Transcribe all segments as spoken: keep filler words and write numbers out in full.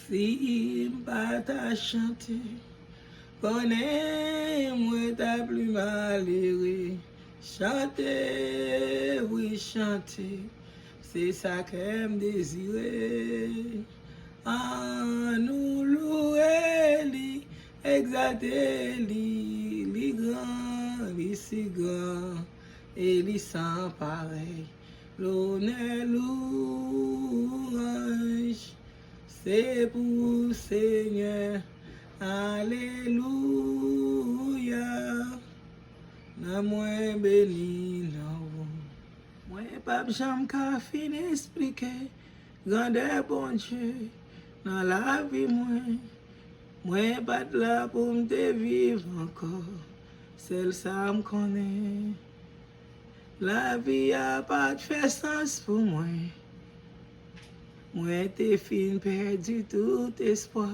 Si m pa ta chante, konnen mwen ta pli malere. Chante, wi, chante, se sa kè m dezire. Annou louwe li, egzalte li, li gran, li si gran, e li san parèy. Lonè, louwanj, se pou ou, Senyè. Alelouya. Nanm mwen beni nan ou. Mwen p ap janm ka fin esplike grandè Bondye nan lavi mwen. Mwen pa t la pou m te viv ankò. Sèl sa m konnen, lavi a pa t fè sans pou mwen. Mwen te fin pèdi tout espwa.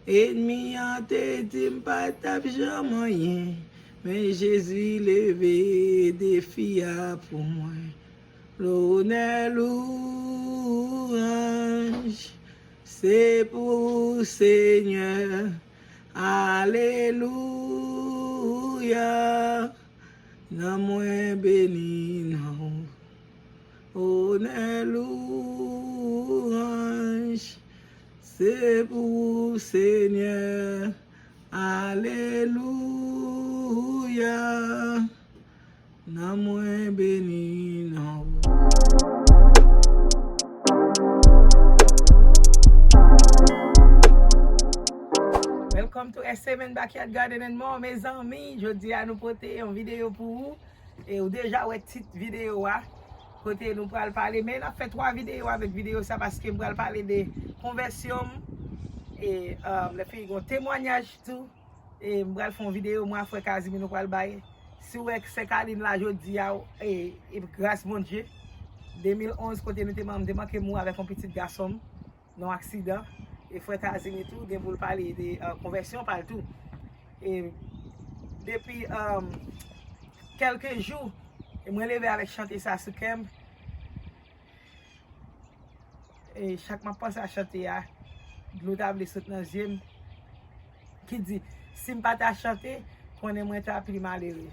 Ènmi an te di m pa t ap janm anyen. Men Jezi leve defi a pou mwen. Lonè, louwanj, se pou ou, Senyè. Alelouya. Nanm mwen beni nan ou. Onè, louwanj, se pou ou, Senyè. Alelouya. Nanm mwen beni nan ou. Welcome to S M N Backyard Garden and More, mezanmi. Jodi a nou pote yon videyo pou ou. E ou deja wè tit videyo a, kote nou pral pale. Men n ap fè twa videyo avèk videyo sa, paske m pral pale de konvèsyon m. E, um, lè fini gon temwanyaj tou. E m pral fè yon videyo, mwen ak frè Kazimi nou pral bay. Si w wè sè Kalin la jodi a, e, e gras Bondye, de mil onz, kote nou te man-, m te manke mouri avèk yon pitit gason m nan yon aksidan. E frè Kazimi tou gen pou l pale de, uh, konvèsyon pa l tou. E depi, um, kèlke jou, e mwen leve avèk chante sa sou kè m. E chak m ap panse a chante a, dlo ta vle sot nan zye m. Ki di, si m pa ta chante, konnen mwen ta pli malere.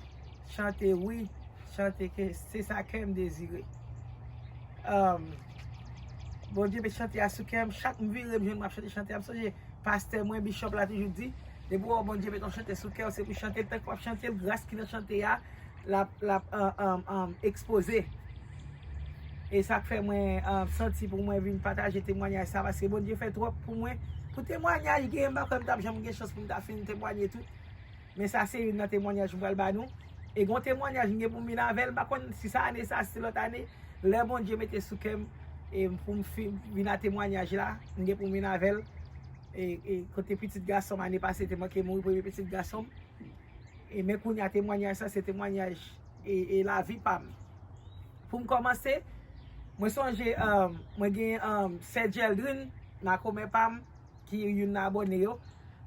Chante wi, chante ke se sa kè m dezire. Um, Bondye met chante a sou kè m, chak m vire m jwenn m ap chante chante a. M sonje pastè mwen, bishop la toujou di, depi w wè Bondye met yon chante sou kè w, se pou chante l, tank w ap chante l, gras ki nan chante a, l ap, l ap, um, um, um, ekspoze. E sa k fè mwen, um, santi pou mwen vin pataje temwanyaj sa, paske Bondye fè twòp pou mwen. Pou temwanyaj genyen, m pa kwè m t ap janm gen chans pou m ta fin temwanye tout. Men sa se youn nan temwanyaj m pral ba nou. E gon temwanyaj m gen pou m vin avè l, m pa konn si sa ane sa, si se lòt ane. Lè Bondye mete sou kè m, e pou m fin vin a temwanyaj la, m gen pou m vin avè l. E, e kote pitit gason m ane pase te manke mouri, premye pitit gason m. E men kounye a temwanyaj sa se temwanyaj e, e lavi pa m. Pou m kòmanse, mwen sonje, um, mwen gen, um, sè Djeldrin, nan komè pa m, ki youn nan abòne yo.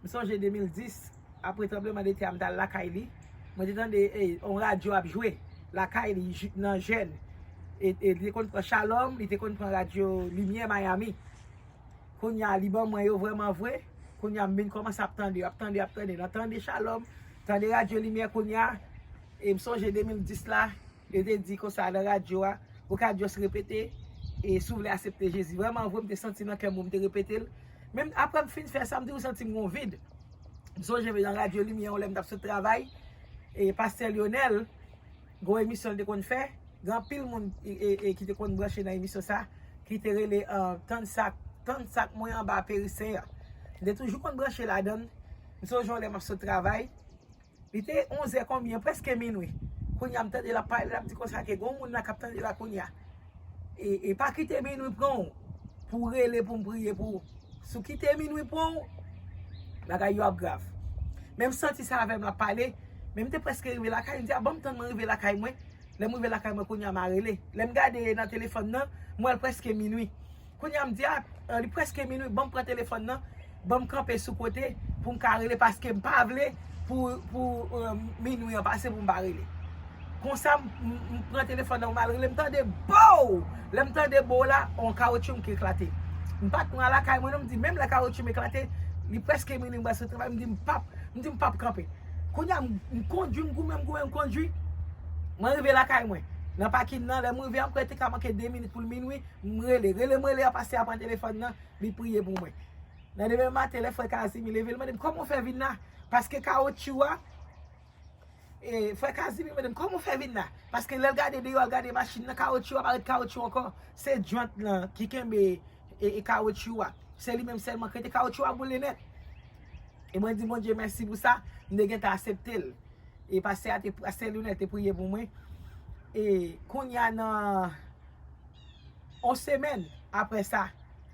M sonje de mil dis, apre tranbleman de tè a, m t al lakay li. Mwen te tande, e, yon radyo ap jwe lakay li, nan jèn. E, e li te konn pran Shalom, li te konn pran radyo Limyè Miami. Kounye a, li ban mwen yo vrèman vre. Kounye a, m vin kòmanse ap tande, ap tande, ap tande. Nan tande Shalom, tande radyo Limyè kounye a. E m sonje de mil dis la, yo te di konsa nan radyo a, ou ka just repete, e si w vle aksepte Jezi. Vrèman vre, m te santi nan kè m, m te repete l. Menm apre m fin fè sa, m toujou santi m gon vid. M sonje nan radyo Limyè, yon lè m t ap sot travay, e pastè Lionel, gon emisyon l te konn fè, gen anpil moun e, e, e, ki te konn branche nan emisyon sa, ki te rele, uh, Tann Sak, Tann Sak Mwen Anba Perisen an. M te toujou konn branche ladan l. M sonje yon lè m ap sot travay, li te onzè konbyen, prèske minwi. Kounye a m tande l ap pale, l ap di konsa ke gon moun la k ap tande la kounye a. E, e pa kite minwi pran w pou w rele pou m priye pou ou. Si w kite minwi pran w, bagay yo ap grav. Men m santi sa avè m l ap pale, men m te prèske rive lakay, m di, a, ban m tann mwen rive lakay mwen. Lè m rive lakay mwen kounye a, m a rele. Lè m gade nan telefòn nan, m wè l prèske minwi. Kounye a, m di, a, li prèske minwi, ban m pran telefòn nan, ban m kanpe sou kote pou m ka rele, paske m pa vle pou, pou, eh, minwi an pase pou m pa rele. Konsa, m, m, m pran telefòn nan, m al rele, m tande bow! Lè m tande bow la, yon kawotchou m ki eklate. M pa t pran lakay mwen non, m di menm lè kawotchou m eklate, li prèske mini m pral sot travay, m di m p ap, m di m p ap kanpe. Kounye a m, m kondui, m goumen, m goumen, m kondui. Mwen rive lakay mwen. Nan pakin nan, lè m rive an, m kwè te ka manke de minit pou l minwi, m rele. Rele m rele a, pastè a pran telefòn nan, li priye pou mwen. Nan demen maten, lè frè Kazimi leve, l mande m, "Kòman w fè vin la?" Paske kawotchou a, e, frè Kazimi mande m, "Kòman w fè vin la?" Paske lè l gade deyò, l gade machin nan, kawotchou a pa ret kawotchou ankò. Se jwant lan ki kenbe, e, e kawotchou a. Se li menm sèlman ki rete, kawotchou a boule nèt. E mwen di Bondye mèsi pou sa, m te gentan asepte l. E pastè a te, pastè Lionel te priye pou mwen. E kounye a nan yon semèn apre sa,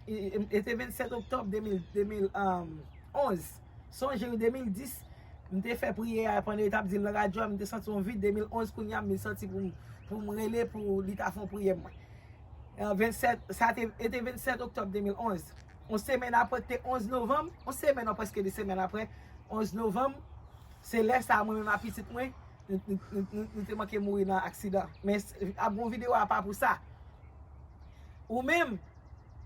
e, e, e te vennsèt oktòb de mil, de mil onz. Sonje wi, de mil dis, m te fè priyè a pandan yo t ap di l nan radyo a, m te santi yon vid. De mil onz, kounye a, m santi pou m, pou m rele, pou li ta fè yon priyè pou mwen. E, vennsèt, sa te, e te vennsèt oktòb de mil onz. Yon semèn apre, te onz novanm, yon semèn, non, prèske de semèn apre, onz novanm, se lè sa a, mwen menm ak pitit mwen, nou, nou, nou, nou, nou te manke mouri nan aksidan. Men s-, ap gon videyo apa pou sa. Ou menm,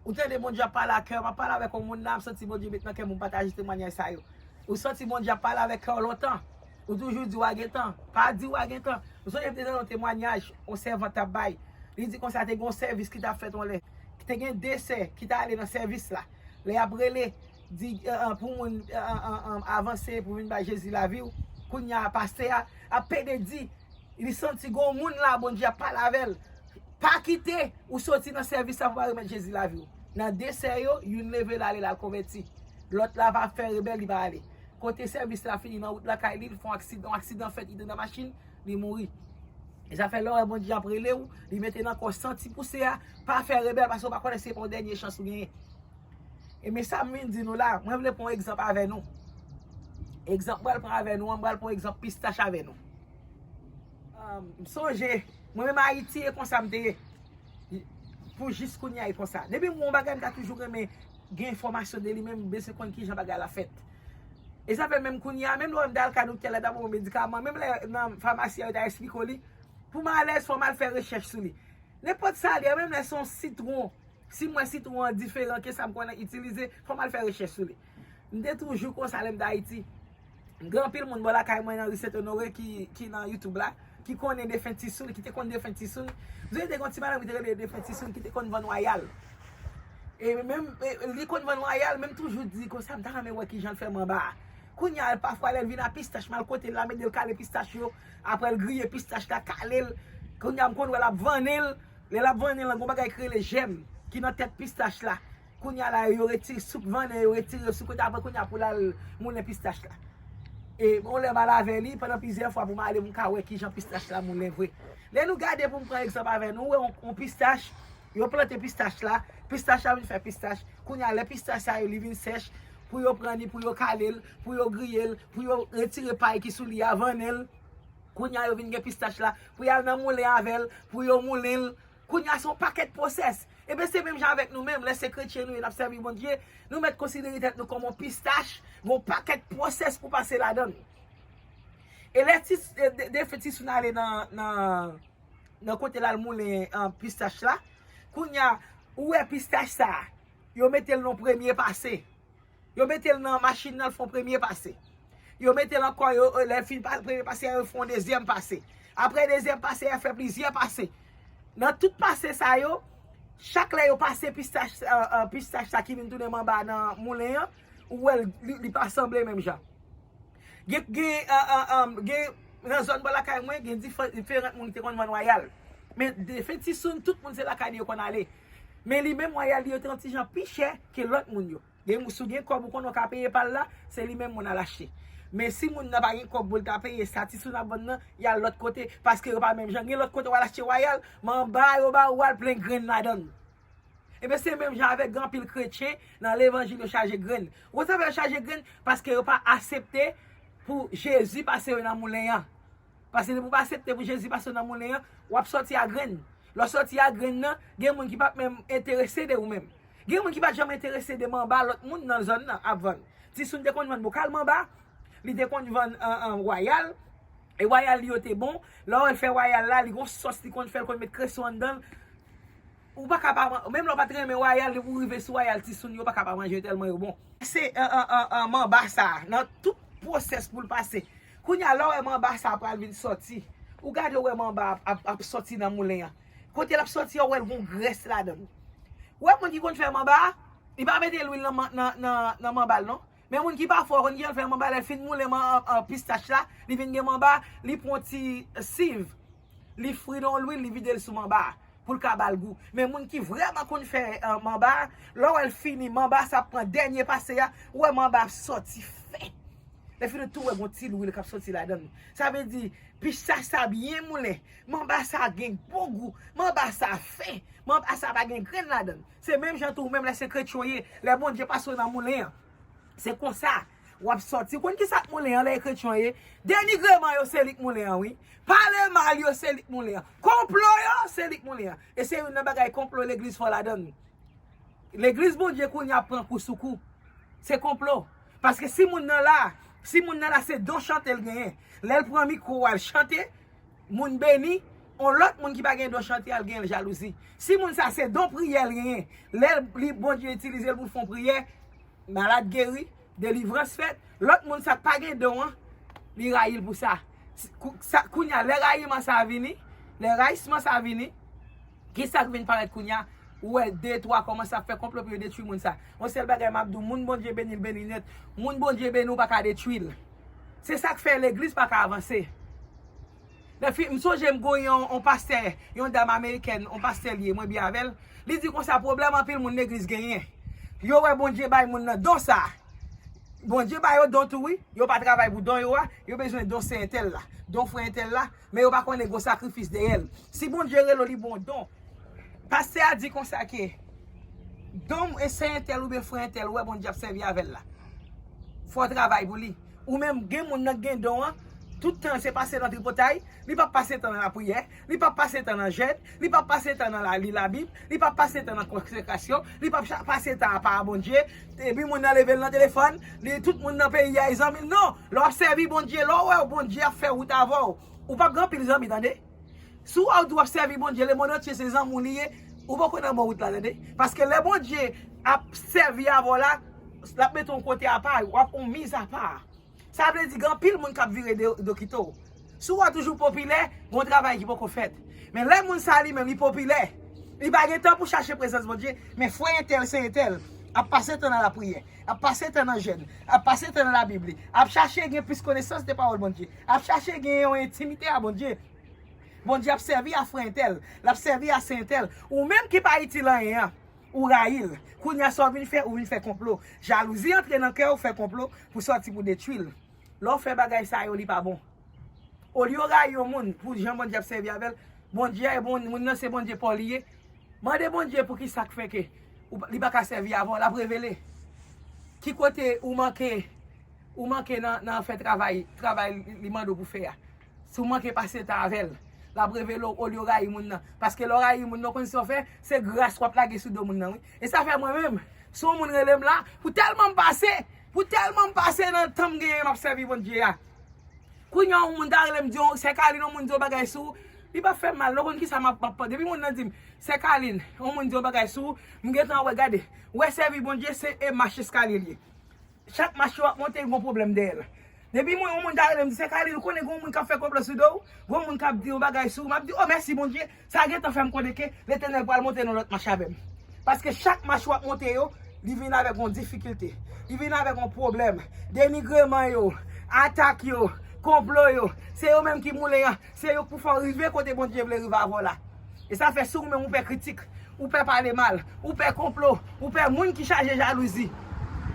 ou tande Bondye ap pale ak kè w, m ap pale avèk yon moun la, m santi Bondye met nan kè m pou m pataje temwayaj sa yo. Ou santi Bondye ap pale avèk kè w lontan. Ou toujou di w a gen tan. Pa di w a gen tan. Ou sonje m te tande yon temwayaj, yon sèvant t ap bay. Li di konsa te gen yon sèvis ki t ap fèt yon lè. Ki te gen de sè ki t ale nan sèvis la. Lè y ap rele, di, eh, eh, pou moun, eh, eh, eh, eh, avanse pou vin bay Jezi lavi w. Kounye a, pastè a ap pede di, li santi gon moun la, Bondye ap pale avè l. Pa kite ou soti nan sèvis la pou pa remèt Jezi lavi w. Nan de sè yo, youn leve l ale l al konvèti. Lòt la pa fè rebèl, li pa ale. Kote sèvis la fini nan wout lakay li, li fè yon aksidan, yon aksidan fèt, li te nan machin, li mouri. E sa fè lè w wè Bondye ap rele w, li mete nan kò w santi pouse a, pa fè rebèl paske w pa konnen si se pa yon dènye chans ou genyen. E men sa m vin di nou la, mwen vle pran yon egzanp avè nou. Egzanp mwen pral pran avè nou an, mwen pral pran yon egzanp pistach avè nou. Ah, m sonje, mwen menm Ayiti, e konsa m te ye. Pou jis kounye a, e konsa. Depi m wè yon bagay, m ta toujou renmen gen enfòmasyon de li, men m bezwen konn kijan bagay la fèt. E sa fè menm kounye a, menm lè w wè m ta al ka doktè la, ta ban mwen medikaman, menm lè nan famasi a, yo ta eksplike w li, pou m alèz, fò m al fè rechèch sou li. Nenpòt sa li ye, menm lè se yon sitwon, si m wè sitwon an diferan ke sa m konnen itilize, fò m al fè rechèch sou li. M te toujou konsa lè m t Ayiti. Gen anpil moun bò lakay mwen nan ri Sent Onore ki, ki nan YouTube la, ki konnen defen Tisoun, ki te konn defen Tisoun. M sonje te gen yon ti madanm ki te rele defen Tisoun, ki te konn vann wayal. E menm, e, li konn vann wayal, men m toujou di konsa, m ta renmen wè kijan l fè manba a. Kounye a, pafwa, lè l vin a pistach, m al kote l, l ap ede l kale pistach yo. Apre l griye pistach la, kale l. Kounye a, m konn wè l ap vannen l. Lè l ap vannen l, gen yon bagay ki rele jèm, ki nan tèt pistach la. Kounye a la, yo retire souk vannen, yo retire souk, apre kounye a pou l al moulen pistach la. E yon lè m al avè li, pandan plizyè fwa pou m ale, pou m ka wè kijan pistach la moulen vre. Lè nou gade, pou m pran egzanp avè nou, ou wè yon, yon pistach, yo plante pistach la, pistach la vin fè pistach. Kounye a, lè pistach sa yo, li vin sèch, pou yo pran li, pou yo kale l, pou yo griye l, pou yo retire pay ki sou li a, vannen l. Kounye a, yo vin gen pistach la, pou y al nan moulen avè l, pou yo moulen l. Kounye a, se yon pakèt pwosès. Ebyen, se menm jan avèk nou menm, lè se kretyen nou ye, n ap sèvi Bondye, nou mèt konsidere tèt nou kòm yon pistach, gen yon pakèt pwosès pou pase ladan l. E lè ti, de, de, defen Tisoun ale nan, nan, nan kote l al moulen, ah, pistach la, kounye a, ou wè pistach sa a, yo mete l nan premye pase. Yo mete l nan machin nan, l fè yon premye pase. Yo mete l ankò, yo, lè l fin pa-, premye pase a, yo fè yon dezyèm pase. Apre dezyèm pase a, fè plizyè pase. Nan tout pase sa yo, chak lè yo pase pistach, ah, ah, pistach sa ki vin tounen manba nan moulen an, ou wè l, li, li pa sanble menm jan. Gen, gen, ah, ah, ah, gen, nan zòn bò lakay mwen, gen dife-, diferan moun ki te konn vann wayal. Men defen Tisoun, tout moun se lakay li yo konn ale. Men li menm, wayal li yo te yon ti jan pi chè ke lòt moun yo. Gen, si w gen kòb ou konnen w ka peye pa l la, se li menm moun al achte. Men si moun nan pa gen kòb pou l ta peye sa Tisoun ap vann nan, y al lòt kote, paske yo pa menm jan. Gen lòt kote w al achte wayal, men anba a yo ba ou al plen grenn ladan l. Ebyen, se menm jan avèk gen anpil kretyen nan levanjil yo chaje grenn. Ou konn sa fè yo chaje grenn? Paske yo pa asepte pou Jezi pase yo nan moulen an. Paske depi w pa asepte pou Jezi pase w nan moulen an, w ap sòti a grenn. Lè w sòti a grenn nan, gen moun ki p ap menm enterese de ou menm. Gen moun ki pa t janm enterese de manba lòt moun nan zòn nan ap vann. Tisoun te konn vann bokal manba, li te konn vann, an, an, wayal, e wayal li yo te bon. Lè w wè l fè wayal la, li gon sòs li konn fè, l konn met kreson anndan l. Ou pa ka pa man-, menm lè w pa t renmen wayal, depi w rive sou wayal Tisoun yo, ou pa ka pa manje yo tèlman yo bon. Se, an, an, an, an, manba sa, nan tout pwosès pou l pase. Kounye a, lè w wè manba sa pral vin sòti, ou gade w wè manba ap, ap, ap sòti nan moulen an. Kote l ap sòti a, w wè l gon grès ladan l. Ou wè moun ki konn fè manba a, li pa mete lwil nan, man- nan, nan, nan manba l non. Men moun ki pa fò, konn kijan l fè manba, lè l fin moulen man, an, an pistach la, li vin gen manba, li pran ti siv, li fri nan lwil, li vide l sou manba a, pou l ka ba l gou. Men moun ki vrèman konn fè, an, manba, lè w wè l fini, manba sa ap pran dènye pase a, ou wè manba ap sòti fè. Lè fini tou, ou wè gon ti lwil k ap sòti ladan l. Sa vle di, pistach sa byen moulen, manba sa gen bon gou, manba sa fè, manba sa pa gen grenn ladan l. Se menm jan tou, ou menm lè se kretyon w ye, lè Bondye pase w nan moulen an, se konsa w ap sòti. Ou konn ki sa k moulen an lè e kretyon ye? Denigreman yo se li k moulen an, wi. Pale mal yo se li k moulen an. Konplo yo se li k moulen an. E se youn nan bagay konplo legliz fò ladan l. Legliz Bondye kounye a ap pran kou sou kou. Se konplo. Paske si moun nan la, si moun nan la se don chante l genyen, lè l pran mikwo a l chante, moun beni, yon lòt moun ki pa gen don chante a l gen jalouzi. Si moun sa se don priyè l genyen, lè li Bondye itilize l pou l fè yon priyè, malad geri, delivrans fèt, lòt moun sa k pa gen don an, li rayi l pou sa. S- kou- sa- Kounye a, lè rayiman sa vini, lè rayisman sa vini, ki sa k vin parèt kounye a? Ou wè de twa kòmanse ap fè konplo pou yo detwi moun sa. Yon sèl bagay m ap di w, moun Bondye beni l beni nèt. Moun Bondye beni w pa ka detwi l. Se sa k fè legliz pa ka avanse. Nan fi- m sonje m gon yon, yon pastè, yon dam amerikèn, yon pastè l ye, mwen byen avè l. Li di konsa, pwoblèm anpil moun legliz genyen. Yo wè Bondye bay moun nan don sa. Bondye ba yo don tou wi. Yo pa travay pou don yo a. Yo bezwen don sè entèl la, don frè entèl la. Men yo pa konnen gwo sakrifis dèyè l. Si Bondye rele w, li ba w don. Pastè a di konsa ke don e sè entèl oubyen frè entèl ou wè Bondye ap sèvi avè l la, fò w travay pou li. Ou menm, gen moun nan gen don an, tout tan se pase nan tripotay, li p ap pase tan nan lapriyè, li p ap pase tan nan jèn, li p ap pase tan nan la, li Labib, li p ap pase tan nan konsekrasyon, li p ap cha- pase tan apa a Bondye. Epi moun nan leve l nan telefòn, li tout moun nan peyi a e zanmi l. Non, lè w ap sèvi Bondye, lè w wè Bondye ap fè wout avè w, ou p ap gen anpil zanmi, tande. Si w ap di w ap sèvi Bondye, lemonn antye se zanmi w li ye, ou poko nan bon wout la, tande. Paske lè Bondye ap sèvi avè w la, l ap mete w yon kote apa, w ap yon miz apa. Sa vle di gen anpil moun k ap vire de- do kite w. Si w ap toujou popilè, gen yon travay ki poko fèt. Men lè moun sa li menm li popilè, li pa gen tan pou chache prezans Bondye, men frè entèl, sè entèl ap pase tan nan lapriyè, ap pase tan nan jèn, ap pase tan nan Labib li, ap chache gen plis konesans de pawòl Bondye, ap chache gen yon entimite a Bondye. Bondye ap sèvi a frè entèl, l ap sèvi a sè entèl. Ou menm ki pa itil anyen an, ou rayi l. Kounye a sa w vin fè, ou vin fè konplo. Jalouzi antre nan kè w, fè konplo pou sòti pou detwi l. Lè w fè bagay sa yo, li pa bon. Olye w rayi yon moun pou jan Bondye ap sèvi avè l, Bondye a bon, moun nan se Bondye pa w li ye. Mande Bondye poukisa k fè ke ou pa- li pa ka sèvi avè w, l ap revele. Ki kote ou manke, ou manke nan, nan fè travay, travay li- li mande w pou fè a? Si w manke pase tan avè l, l ap revele w olye w rayi moun nan. Paske lè w rayi moun nan, w konn sa w fè, se gras w ap lage sou do moun nan, wi. E sa fè mwen menm, si yon moun rele m la, pou tèlman m pase, pou tèlman m pase nan tan m genyen m ap sèvi Bondye a. Kounye a, yon moun ta rele m di, "Sè Kalin, yon moun di yon bagay sou ou." Li p ap fè m mal, non, konn kisa m ap, m ap, depi moun nan di m, "Sè Kalin, yon moun di yon bagay sou ou," m gentan wè, gade, wè sèvi Bondye se e mach eskalye l ye. Chak mach yo ap monte, gon pwoblèm dèyè l. Depi mwen, yon moun ta rele m di, "Sè Kalin, ou konnen gon moun k ap fè konplo sou do w, gon moun k ap di yon bagay sou ou," m ap di, "O, mèsi Bondye, sa gentan fè m konnen ke Letènèl pral monte nan lòt mach avè m." Paske chak mach w ap monte yo, li vin avèk yon difikilte, li vin avèk yon pwoblèm. Denigreman yo, atak yo, konplo yo, se yo menm ki moulen an, se yo k pou fè w rive kote Bondye vle rive avè w la. E sa fè si ou menm ou pè kritik, ou pè pale mal, ou pè konplo, ou pè moun ki chaje jalouzi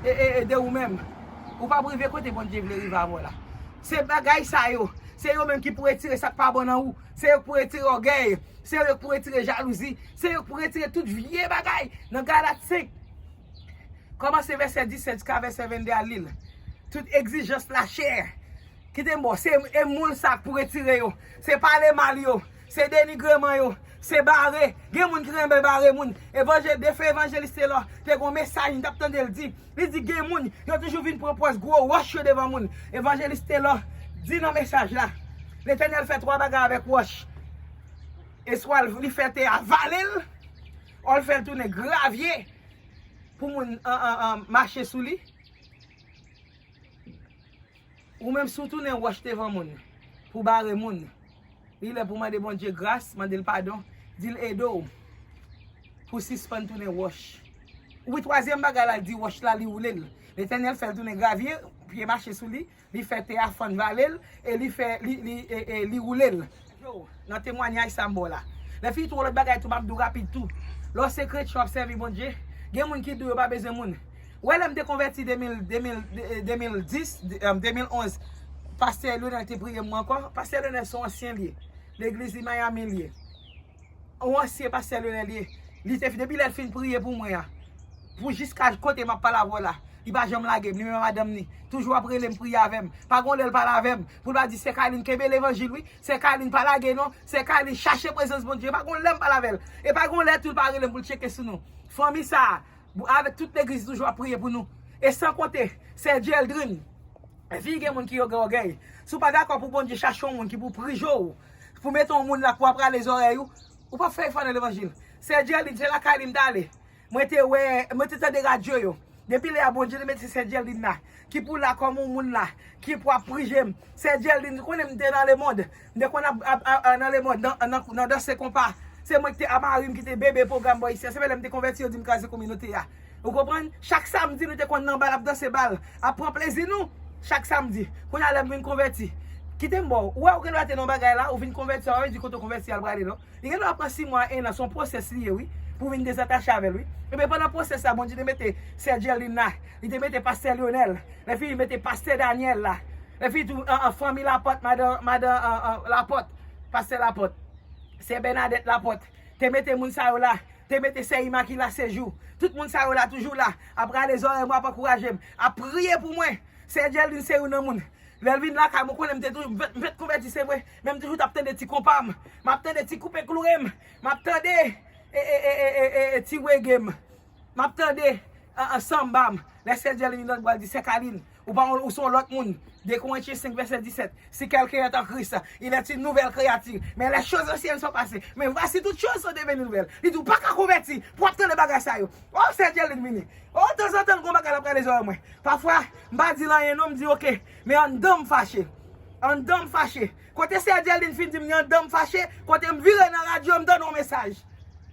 e, e, e de ou menm, ou p ap rive kote Bondye vle rive avè w la. Se bagay sa yo, se yo menm ki pou retire sa k pa bon nan ou, se yo k pou retire ògèy, se yo k pou retire jalouzi, se yo k pou retire tout vye bagay. Nan Galat senk, kòmanse vèsè disèt jiska vèsè vennde a, li l. Tout egzijans lachè, kite m ba w, se e moun sa k pou retire yo. Se pale mal yo, se denigreman yo, se bare. Gen moun ki renmen bare moun. Evanjel, defen evanjelis Telor te gon mesaj m t ap tande l di. Li di gen moun, yo toujou vin pran pòz gwo wòch yo devan moun. Evanjelis Telor di nan mesaj la, Letènèl fè twa bagay avèk wòch. E swa li fè tè a vale l, Ò l fè l tounen gravye pou moun an, an, an, mache sou li. Ou menm, si w tounen wòch devan moun pou bare moun, li lè pou mande Bondye gras, mande l padon, di l ede w pou w sispann tounen wòch. Wi, twazyèm bagay la, l di wòch la, li woule l. Letènèl fè l tounen gravye, pye mache sou li, li fè tè a fann vale l, e li fè, li, li, e, e, li woule l. Yo, nan temwanyaj sa m ba w la. Lè fini tou, yon lòt bagay tou, m ap di w rapid tou. Lè w se kretyen, w ap sèvi Bondye, gen moun ki di w yo pa bezwen moun. Ou wè lè m te konvèti de mil, de mil, de, de mil dis, de, em, de mil onz, pastè Lionel te priye m ankò. Pastè Lionel se yon ansyen li ye. Legliz li Miami li ye. Yon ansyen pastè Lionel li ye. Li te, depi lè l fin priye pou mwen an, pou jiska kote m ap pale avè w la, li pa janm lage m, li menm madanm ni. Toujou ap rele m, priye avè m. Pa gon lè l pale avè m pou l pa di, Sè Kalin, kenbe levanjil wi. Sè Kalin, pa lage non. Sè Kalin, chache prezans Bondye. Pa gon lè m pale avè l. E pa gon lè tou l pa rele m pou l tcheke sou nou. Fanmi sa a, avèk tout legliz toujou ap priye pou nou. E san konte, sè Dieldrine, fi gen moun ki yo gen ògèy. Si w pa dakò pou Bondye chache yon moun ki pou prije w, pou mete yon moun la pou ap rale zòrèy ou, ou p ap fè efò nan levanjil. Sè Dieldrine, se lakay li m t ale. Mwen te wè, mwen te tande radyo yo. Depi lè a Bondye te mete sè Dieldrine la, ki pou la kòm yon moun la, ki pou ap prije m. Sè Dieldrine, ou konnen m te nan lemonn. M te konn ap, ap, ap, ap nan lemonn, nan, nan, nan danse konpa. Se mwen ki te a mari m ki te bebe pwogram bò isi a. Se pa lè m te konvèti yo di m kraze kominote a. Ou konprann? Chak samdi nou te konn nan bal ap danse bal, ap pran plezi nou. Chak samdi. Kounye a lè m vin konvèti, kite m ba w. Ou wè ou gen dwa te nan bagay la, ou vin konvèti, sa pa vle di kote w konvèti a l prale non. Li gen dwa pran sis mwa, en an, se yon pwosès li ye wi, pou w vin dezatache avè l wi. Ebyen pandan pwosès la, Bondye te mete sè Dieldrine la, li te mete pastè Lionel, lè fini li mete pastè Daniel la, lè fini tou an, an, fanmi Lapòt, madan, madan an, an, Lapòt, pastè Lapòt, sè Bènadèt Lapòt, te mete moun sa yo la, te mete sè Imakila Sejou, tout moun sa yo la toujou la, ap rale zòrèy mwen, ap ankouraje m, ap priye pou mwen. Sè Dieldrine se youn nan moun. Lè l vin lakay mwen, ou konnen m te toujou, m fèk, m fèk konvèti, se vre, men m toujou t ap tande ti konpa m, m ap tande ti koupe kloure m, m ap tande, e, e, e, e, e, e, ti rege m, m ap tande, an, an, sanba m. Lè sè Dieldrine vin nan bwa l di, Sè Kalin, ou pa, ou se yon lòt moun. De Korentyen senk vèsè disèt, Si quelqu'un est en Christ, il est une nouvelle créature. Mais les choses anciennes sont passées. Mais voici toutes choses sont devenues nouvelles. Li di, ou pa ka konvèti pou w ap tande bagay sa yo. O, sè Dieldrine vini. O, tanzantan, l gon bagay l ap rale zòrèy mwen. Pafwa, m pa di l anyen non, m di, oke. Men anndan m fache. Anndan m fache. Kote sè Dieldrine fin di m ni anndan m fache, kote m vire nan radyo, m tande yon mesaj.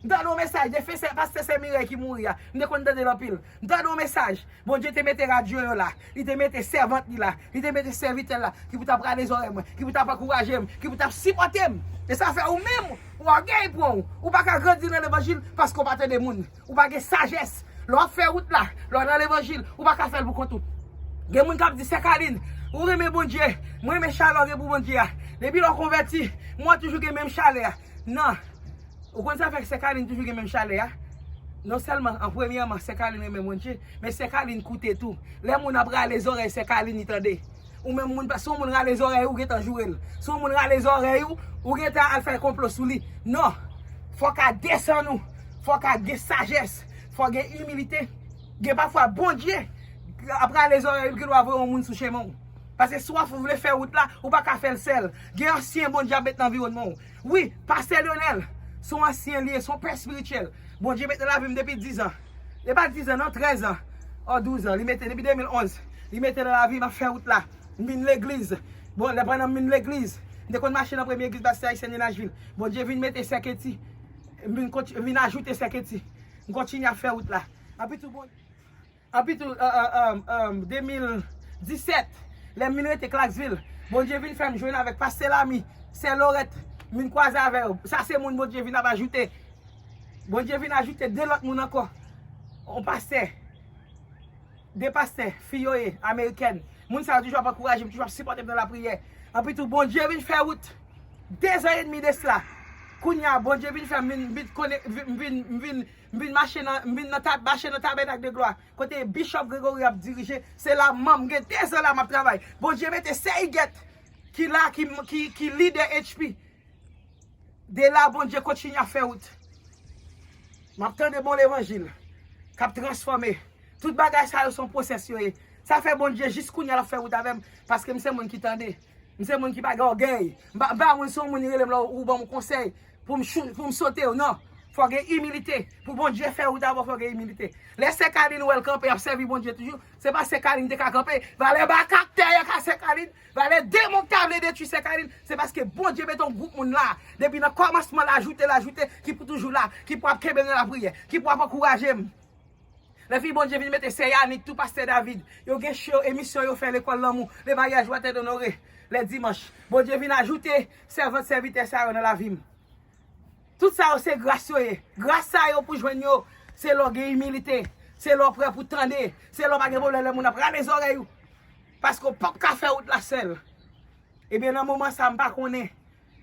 M tande yon mesaj de fen sè, pastè sè Mireille ki mouri a. M te konn tande l anpil. M tande yon mesaj. Bondye te mete radyo yo la. Li te mete sèvant li la. Li te mete sèvitè l la. Ki pou t ap rale zòrèy mwen. Ki pou t ap ankouraje m. Ki pou t ap sipòte m. E sa fè ou menm, ou ògèy pran w. Ou pa ka grandi nan levanjil paske w pa tande moun. Ou pa gen sajès. Lè w ap fè wout la, lè w nan levanjil, ou pa ka fè l pou kont ou. Gen moun k ap di, Sè Kalin, ou renmen Bondye. Mwen renmen chalè w gen pou Bondye a. Depi lè w konvèti, mwen toujou gen menm chalè a. Non. Ou konn sa fè Sè Kalin toujou gen menm chalè a? Non sèlman, an premyèman, Sè Kalin renmen Bondye, men Sè Kalin koute tou. Lè moun ap rale zòrèy Sè Kalin, li tande. Ou menm moun, si yon moun rale zòrèy ou, ou gentan joure l. Si yon moun rale zòrèy ou, ou gentan al fè konplo sou li. Non. Fò w ka desann ou. Fò w ka gen sajès. Fò w gen imilite. Gen pafwa Bondye ap rale zòrèy ou, l gen dwa voye yon moun sou chemen w. Paske si w ap vle fè wout la, ou pa ka fè l sèl. Gen ansyen Bondye ap met nan anviwònman w. Wi, pastè Lionel, se yon ansyen li ye, se yon pè espirityèl. Bondye met nan lavi m depi diz an. E pa diz an non, trèz an. O, douz an, li mete depi de mil onz. Li mete nan lavi m, ap fè wout la. M vin legliz. Bon, lè pandan m vin legliz, m te konn mache nan premye legliz batistè ayisyen de Nashville. Bondye vin mete sè Keti. M vin konti-, m vin ajoute sè Keti. M kontinye ap fè wout la. Anpi tou, bon, anpi tou, an, an, an, an, de mil disèt, lè m vin rete Clarksville, Bondye vin fè m jwenn avèk pastè Lami, sè Lorèt, m vin kwaze avè yo. Sa se moun Bondye vin ap ajoute. Bondye vin ajoute de lòt moun ankò. Yon pastè, de pastè, fi yo ye, amerikèn. Moun sa yo toujou ap ankouraje m, toujou ap sipòte m nan lapriyè. Anpi tou, Bondye vin fè wout. De zan edmi de sila, kounye a, Bondye vin fè m vin, vin konnen, vin, vin, vin, vin mache nan, vin nan tab-, mache nan Tabènak de Glwa, kote Bishop Gregory ap dirije. Se la manm, gen de zan la m ap travay. Bondye mete sè Igèt, ki la, ki, ki, ki lidè H P. De la, Bondye kontinye ap fè wout. M ap tande bon levanjil k ap transfòme. Tout bagay sa yo se yon pwosès yo ye. Sa fè Bondye jis kounye a l ap fè wout avè m, paske m se moun ki tande. M se moun ki pa gen ògèy. M pa, m pa moun, si yon moun rele m la, ou ban m konsèy pou m chou-, pou m sote w, non. Fò gen imilite. Pou Bondye fè wout avè w, fò gen imilite. Lè Sè Kalin wè l kanpe, ap sèvi Bondye toujou, se pa Sè Kalin te ka kanpe. Valè makak tè a ka Sè Kalin. Valè demon k ta vle detwi Sè Kalin. Se paske Bondye mete yon gwoup moun la. Depi nan kòmansman, l ajoute, l ajoute, ki pou toujou la, ki pou ap kenbe m nan lapriyè, ki pou ap ankouraje m. Lè fi Bondye vin mete sè Yannick tou, pastè David, yo gen show, emisyon yo fè lekòl lanmou, le mariage doit être honoré, lè dimanch. Bondye vin ajoute sèvant, sèvitè sa yo nan lavi m. Tout sa yo se gras yo ye. Gras sa yo pou jwenn yo, se lè w gen imilite, se lè w prè pou tande, se lè w pa gen pwoblèm lè moun ap rale zòrèy ou. Paske w p ap ka fè wout la sèl. Ebyen, nan moman sa, m pa konnen,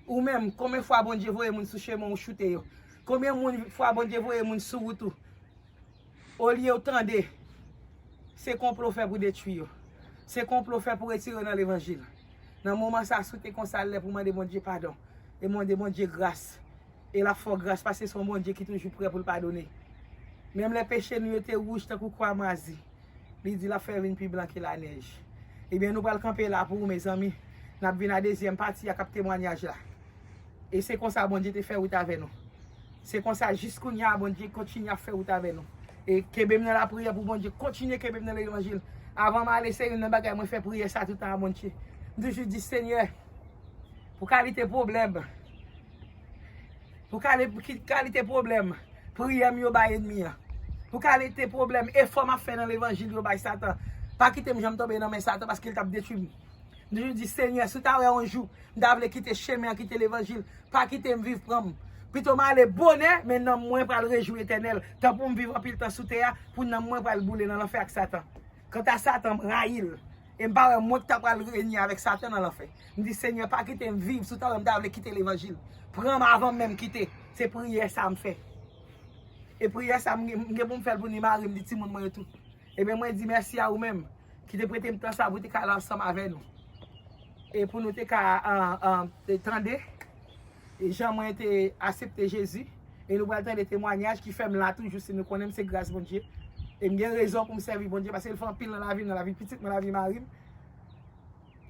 ou menm, konbyen fwa Bondye voye moun sou chemen w, ou choute yo? Konbyen moun, fwa Bondye voye moun sou wout ou? Olye w tande, se konplo w fè pou detwi yo. Se konplo w fè pou retire yo nan levanjil. Nan moman sa, si w te konsa, lè pou mande Bondye padon e mande Bondye gras. E l ap fè w gras paske se yon Bondye ki toujou prè pou l padone. Menm lè peche nou yo te wouj tankou kwa mwazi, li di l ap fè yo vin pi blan ke lanèj. Ebyen, nou pral kanpe la pou ou, mezanmi. N ap vin a dezyèm pati a k ap temwanyaj la. E se konsa Bondye te fè wout avè nou. Se konsa, jis kounye a, Bondye kontinye ap fè wout avè nou. E kenbe m nan lapriyè pou Bondye kontinye kenbe m nan levanjil. Avan m ale, se youn nan bagay mwen fè priyè sa toutan a Bondye. M toujou di, Senyè, pou kalite pwoblèm, pou kali-, ki kalite pwoblèm priyè m yo bay ènmi an, pou kalite pwoblèm efò m ap fè nan levanjil yo bay Satan, pa kite m janm tonbe nan men Satan, paske l t ap detwi m. M toujou di, Senyè, si w ta wè yon jou m ta vle kite chemen an, kite levanjil, pa kite m viv pran m. Pito m ale bonè, men nanm mwen pral rejwi etènèl. Tanpri m viv anpil tan sou tè a, pou nanm mwen pral boule nan lanfè ak Satan. Kanta Satan, m rayi l. E m pa wè mwen ki ta pral renye avèk Satan nan lanfè. M di, Senyè, pa kite m viv, si w ta wè m ta vle kite levanjil, pran m avan m menm kite. Se priyè sa m fè. E priyè sa, m gen, m gen pou m fè l pou ni mari m, ni timoun mwen yo tou. Ebyen, mwen di mèsi a ou menm ki te prete m tan sa pou te ka la ansanm avè nou. E pou nou te ka, an, an, te tande, e jan mwen te aksepte Jezi, e nou pral tande temwanyaj ki fè m la toujou, si nou konnen m se gras Bondye. E m gen rezon pou m sèvi Bondye, paske l fè anpil nan lavi m, nan lavi pitit mwen, lavi mari m.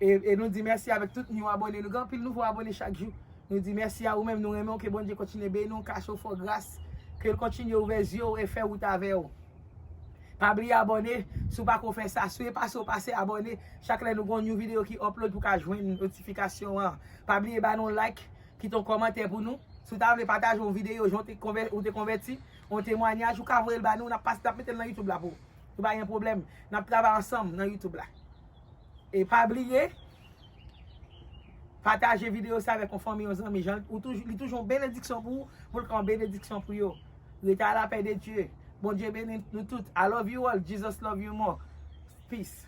E, e nou di mèsi avèk tout nou abòne. Nou gen anpil nouvo abòne chak jou. Nou di mèsi a ou menm, nou renmen w, ke Bondye kontinye beni w, kache w, fè w gras, ke l kontinye ouvè zye w e fè wout avè w. Pa bliye abòne, si w pako fè sa, si w e pase, w pase abòne. Chak lè nou gen yon videyo ki upload, pou w ka jwenn notifikasyon an. Pa bliye ba nou like, kite yon kòmantè pou nou. Si w ta vle pataje yon videyo, jan w te konvè-, ou te konvèti, yon temwanyaj, ou ka voye l ba nou, n ap pas-, n ap mete l nan YouTube la pou ou. Nou pa gen pwoblèm. N ap travay ansanm nan YouTube la. E pa bliye, pataje videyo sa avèk yon fanmi, yon zanmi. Jan, ou toujou, li toujou yon benediksyon pou ou, pou l ka yon benediksyon pou yo. Rete a la pè de Dye. Bondye beni nou tout. I love you all. Jesus love you more. Peace.